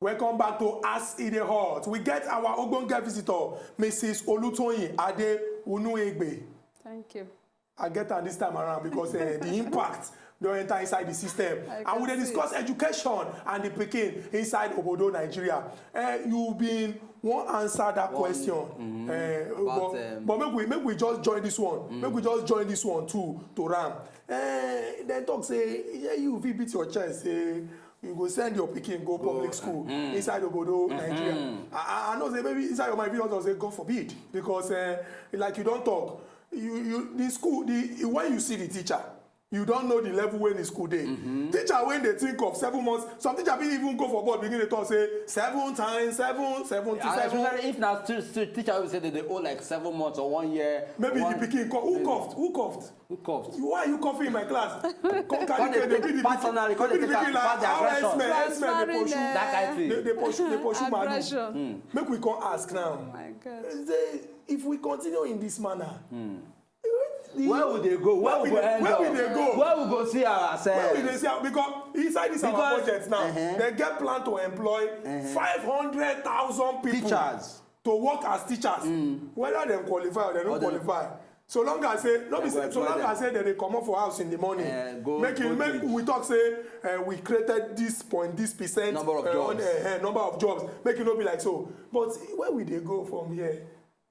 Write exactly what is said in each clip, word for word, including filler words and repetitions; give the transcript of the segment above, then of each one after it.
Welcome back to As E Dey Hot. We get our ogbonge visitor, Missus Olutoyin Ade Unuegbe. Thank you. I get am this time around because uh, the impact don enter inside the system. And we dey discuss education and the pikin inside obodo Nigeria. Uh, you been wan answer that question. Mm -hmm. uh, about, but, um, but make we make we just join this one. Mm. Make we just join this one too to ram. Uh, dem talk say yeah, you fit beat your chest say you go send your pikin go, go public school mm. inside obodo mm -hmm. Nigeria. I, I know say maybe inside your mind you don say God forbid because uh, like you don talk. You, you, the school, the, when you see the teacher, you don know the level wey the school dey. Mm -hmm. Teacher wey dey think of seven months, some teacher fit even go for board begin dey talk say seven times seven, seven to yeah, seven. Especially if na still still teacher wey say they dey owe like seven months or one year. Maybe one, the pikin cough. Who coughed? Who coughed? Who coughed? Why are you coughing in my class? Come carry the baby personally, come dey take am pass the aggression. How herdsmen, herdsmen dey pursue that kind thing. They, they pursue, they pursue manu. Mm. Make we come ask now. Oh my God. Say, if we continue in this manner, mm. Where would they go? Where, where would they go? Where we go see ourselves? Where we dey see our, because inside this because, our budget now, uh -huh. They get plan to employ uh -huh. five hundred thousand people teachers. To work as teachers. Mm. Whether they qualify or they don't qualify. So long as say no be so long as say they dey comot for house in the morning. Uh, go, make go it, make we talk say uh, we created this point this percent number of uh, jobs. On, uh, uh, number of jobs. Make it no be like so. But where we dey go from here?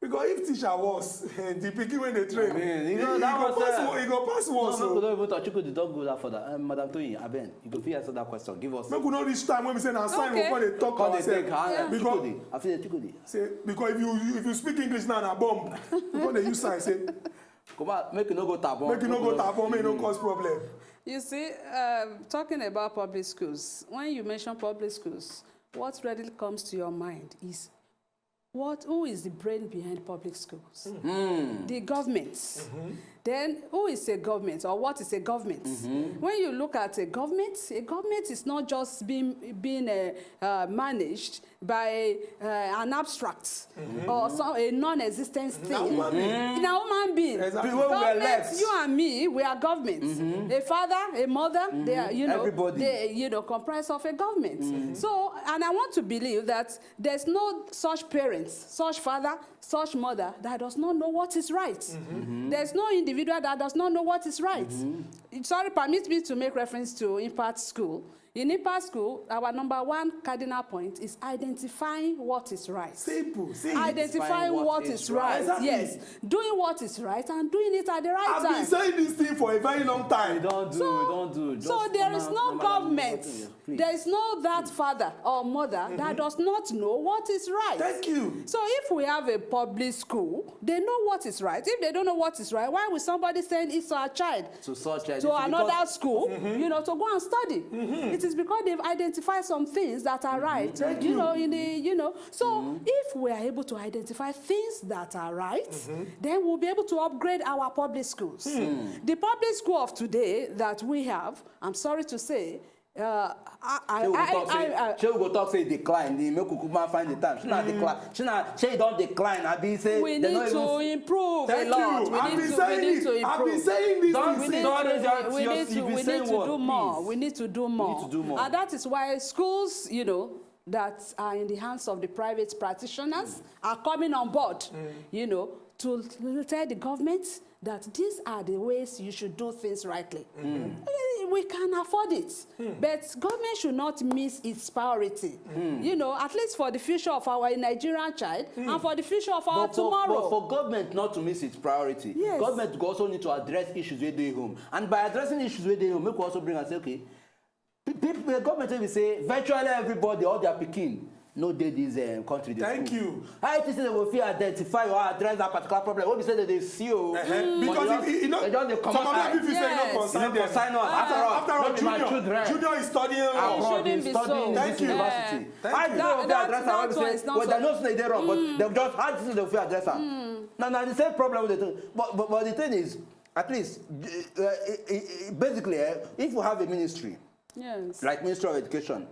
Because if teacher was the pikin wey dey train, I mean, you know, he, that he, was, go pass, uh, he go pass once. No, no, no, even Chukwudi don go that further. Um, Madam Toyin, Aben, you go fit answer that question. Give us. Make we no reach time when we say na sign okay. We come dey talk come ourselves. Take, because Chukwudi, I feel Chukwudi. Say because if you if you speak English now na bomb. You come dey use sign say. Come out, make you no go tabon. Make you no go tabon, make you no cause problem. You see, um, talking about public schools, when you mention public schools, what readily comes to your mind is What, who is the brain behind public schools? Mm. The government. Mm -hmm. Then, who is a government or what is a government? Mm -hmm. When you look at a government, a government is not just being, being uh, uh, managed by uh, an abstract mm -hmm. or some, a non-existent thing. In a human being. Exactly. Government, you and me, we are government. Mm-hmm. A father, a mother, they are, you know, everybody. They, you know, comprise of a government. So, and I want to believe that There's no such parent, such father, such mother that does not know what is right. Mm -hmm. There's no individual that does not know what is right. Mm -hmm. Sorry, permit me to make reference to Impact School. In Impact School, our number one cardinal point is identifying what is right. Simple. See, identifying what, what is right. Exactly. Yes, doing what is right and doing it at the right I've time. I've been saying this thing for a very long time. We don't do. So, we don't do. Just so there is no government. There is no that father or mother mm -hmm. that does not know what is right. Thank you. So if we have a public school, they know what is right. If they don't know what is right, why will somebody send his or her child to, such a, to another school, mm -hmm. you know, to go and study? Mm -hmm. It is because they've identified some things that are mm-hmm. right. Thank you. You know, in the, you know. So mm-hmm. if we are able to identify things that are right, mm-hmm. then we'll be able to upgrade our public schools. Mm. The public school of today that we have, I'm sorry to say, Uh, I, I, shey we go talk say, I, I, shey we go talk say e decline? The make we kukuma find the time. Shey na decline? Shey na shey e don decline? Abi say we need to improve. Thank you. I've been saying it. I've been saying this thing since. We need to, we need to, we need to do more. We need to do more. We need to do more. And that is why schools, you know, that are in the hands of the private practitioners are coming on board, you know, to tell the government that these are the ways you should do things rightly. Mm. We can afford it, mm. But government should not miss its priority. Mm. You know, at least for the future of our Nigerian child mm. And for the future of our but for, tomorrow. But for government not to miss its priority, yes. Government also need to address issues wey dey home. And by addressing issues wey dey home, make we also bring and say, okay, People, the government wey be say virtually everybody, all their pikin no dey this um, country dey school. Thank you. How you think say dem go fit identify or address that particular problem wey be say dem dey see o? Uh-huh. Because if you know, some of them fit say e no concern them. After all, no be my children. Junior is studying abroad, he's studying in this university. How you think say dem go fit address am? Wey be say, well, dem know say e dey wrong, but dem just how you think say dem go fit address am? Na na the same problem wey dey talk. But but but the thing is, at least uh, basically, uh, if we have a ministry, Yes. Like Ministry of Education.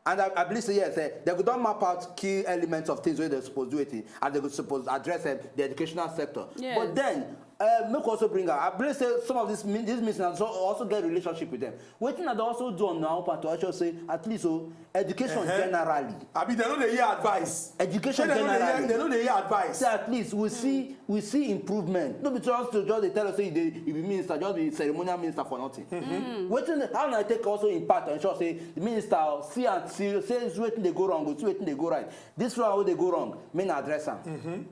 And I, I believe say yes, eh, they go don map out key elements of things wey they suppose do it, and they go suppose address eh, the educational sector. Yes. But then, Uh, make we also bring am. I believe say some of these min- these ministers also, also get relationship with them. Wetin I don also do on my own part to also say at least o education Uh-huh. generally. Abi dem no dey hear advice. Education Say dem no dey hear, generally. Dem no dey hear advice. Say at least we see we see improvement. No be just to just dey tell us say you dey you be minister, just be ceremonial minister for nothing. Wetin how na take also impact to ensure say the minister see and see say wetin dey go wrong, go see wetin dey go right. This one wey dey go wrong, make na address am.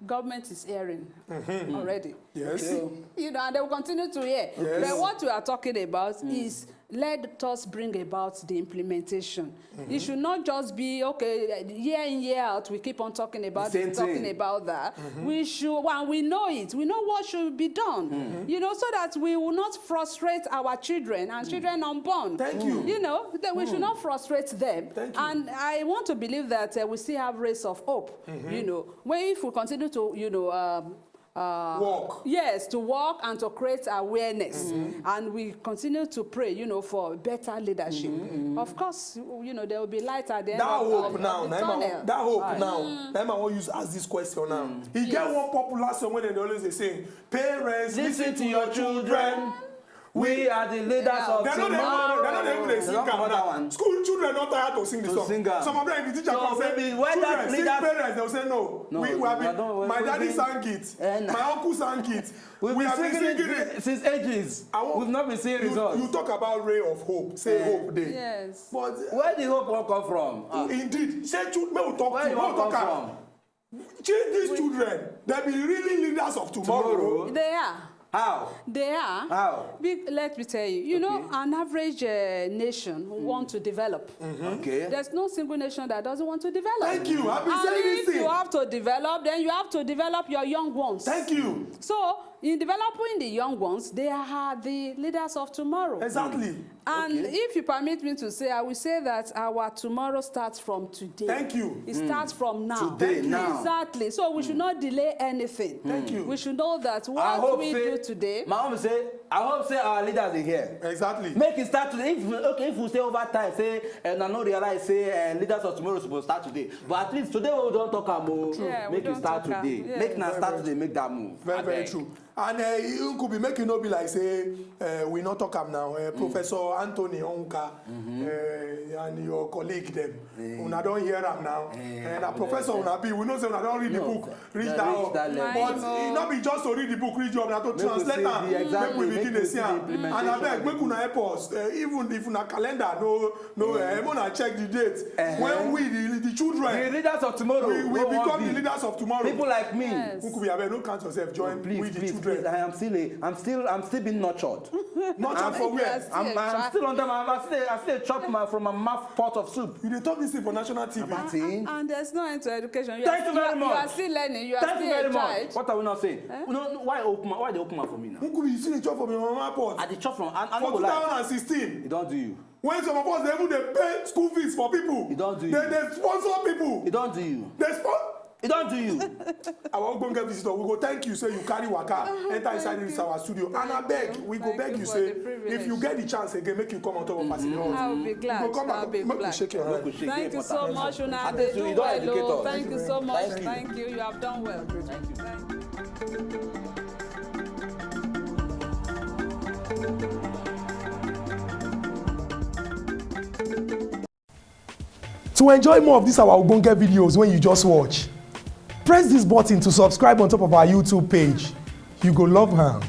Government is hearing already. Yes. Okay. You know, and they will continue to hear. Yes. But what we are talking about is let us bring about the implementation. It should not just be okay year in year out. We keep on talking about The same this, talking thing. about that. We should, and we know it. We know what should be done. You know, so that we will not frustrate our children and children unborn. Thank you. You know, that we should not frustrate them. Thank you. And I want to believe that uh, we still have rays of hope. You know, when if we continue to, you know, um, uh, Work. yes, to work and to create awareness, and we continue to pray, you know, for better leadership. Of course, you know, there will be light at the end That of, hope of now, the na him I tunnel. want, that hope now, na him I wan use ask this question now. He get Yes. one popular song wey dem dey always dey sing, "Parents, Listen listen to to your your children. children. We are the leaders Yeah. of Dem no dey tomorrow." even, dem no dey even dey They sing don't am cover that now. one. School children don tire to sing the To song. sing am. Some of them, if the teacher So come say, maybe why that "Children, sing leaders Parents," they'll say, "No, No, we, we have I been, don't, my we daddy didn't. sang it, Eh, na- my uncle sang it." We've We been have been singing singing it it. since ages. I won't- We've not been seeing You, results. you talk about ray of hope, say Eh. hope dey. Yes. But Where the hope wan come from? Ah. Indeed, say children, make we talk Where true, you make we wan talk come am. from? Chil- These children, they be really leaders of tomorrow. Tomorrow. They are. How? They are. How? Be, let me tell you. You know, Okay. an average uh, nation want to develop. Okay. There's no single nation that doesn't want to develop. Thank you. I've been And saying this if thing. you have to develop, then you have to develop your young ones. Thank you. So, in developing the young ones, they are the leaders of tomorrow. Exactly. And Okay. if you permit me to say, I will say that our tomorrow starts from today. Thank you. It starts from now. Today, Thank you. now. Exactly. So we should not delay anything. Thank you. We should know that I what hope we say, do today. my mom say, I hope say our leaders dey here. Exactly. Make it start today. If we, okay, if we say over time, say, and I no realize say uh, leaders of tomorrow suppose start today. But at least today we don talk am o. Yeah, we Make it don start talk am. today. Yeah. Make na Very, start very today. Make that move. Very, very Abeg. true. And uh, you could be making no be like say uh, we not talk am now. Uh, Professor Anthony Onka uh, and your colleague them, una don hear am now. Eh, And a professor una be, we know say una don read the No, book, reach they that reach up. that level. But Mine e no be just to read the book, read the up, na to Make we translate see am. the Make exactly, we make begin we dey see see the am. And implementation. Abeg, make una help us. Uh, even if una calendar no no, uh, make una check the date Uh-huh. when we the, the children The leaders of tomorrow we, we wey wan become the be leaders of tomorrow. people like me. Yes. Ukubi, abeg, no count yourself. Join Please, with the please, children. please. I am still a, I'm still, I'm still being nurtured. Nurtured I'm, for You are where? still I'm, a I'm child. still under my, I'm still, I still chop my from my mouth pot of soup. You dey talk this thing for national T V. Martin. And there's no end to education. You Thank are, you you very are, you are much. still learning. You are Thank you still very a much. child. What are we not saying? Eh? No, no, why open mouth? Why they open mouth for me now? Ukubi, you still dey chop from your mama pot. I dey chop from. I, I no For go lie. two thousand and sixteen, It don't do you. When some of us dey even dey pay school fees for people, It don't do you. they dey sponsor people. It don't do you. They spon- It don't do you. Our ogbonge visitor, we go thank you say you carry waka enter inside this our studio. And I beg, we go Thank beg you you for say the privilege. if you get the chance again, make you come on top of us in the I will be We glad. go come I'll back. be Make we glad. shake your Make we hand. shake Thank the you so important. much, una. I They think do you well, educate oh. us. Thank you so much. Thank you. Thank you. You have done well. Thank you. Thank you. To enjoy more of these our ogbonge videos when you just watch, press this button to subscribe on top of our YouTube page. You go love am.